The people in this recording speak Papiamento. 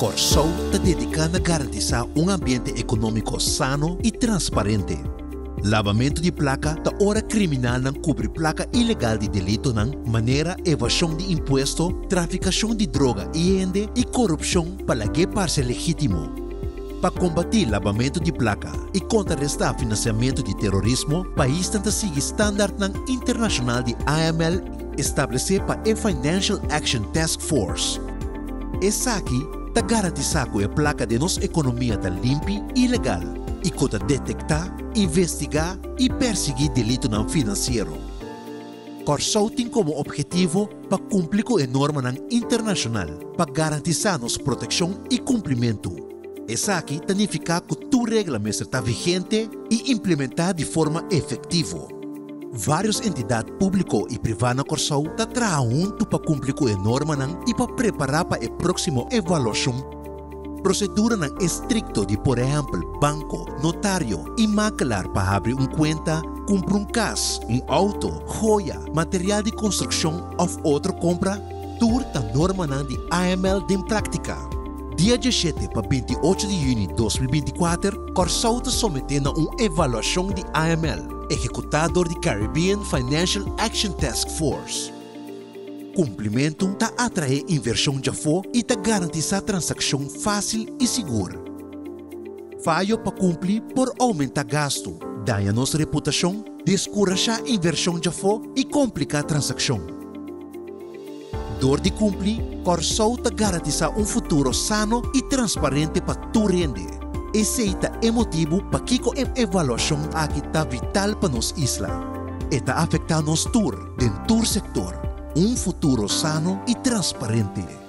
Kòrsou ta dediká na garantisá un ambiente ekonómiko sano i transparente. Labamentu di plaka ta ora kriminalnan kubri plaka ilegal di delitonan manera evashon di impuesto, trafikashon di droga i hende i korupshon pa lag'é parse legítimo. Pa kombatí labamentu di plaka i kontrarestá finansiamentu di terorismo, paisnan ta sigui standartnan internashonal di AML establesé pa e Financial Action Task Force. Esaki ta garantisá ku e plaka den nos ekonomia ta limpi i legal i ku ta detektá, investigá i persiguí delitonan finansiero. Kòrsou tin komo ophetivo pa kumpli ku e normanan internashonal pa garantisá nos protekshon i kumplimentu. Esaki ta nifiká ku tur regla mester ta vigente i implementá di forma efektivo. Vários entidat públiko i privá na Kòrsou ta traha huntu pa kumpli ku e normanan i pa prepará pa e próksimo evaluashon. Proseduranan estrikto di por ehèmpel banko, notario i makelar pa habri un kuenta, kumpra un kas, un outo, joya, material di konstrukshon òf otro kompra, tur ta normanan di AML den práktika. Dia diesshete pa 28 di yüni 2024, Kòrsou ta someté na un evaluashon di AML, ehekutá dor di Caribbean Financial Action Task Force. Kumplimentu ta atraé invershon djafó i ta garantisá transakshon fásil i sigur. Fayo pa kumpli por oumentá gastu, daña nos reputashon, deskurashá invershon djafó i kompliká transakshon. Dor di kumpli, Kòrsou ta garantisá un futuro sano i transparente pa tur hende. Esei ta e motibu pakiko e evaluashon aki ta vital pa nos isla. E ta afektá nos tur. Den tur sektor, un futuro sano i transparente.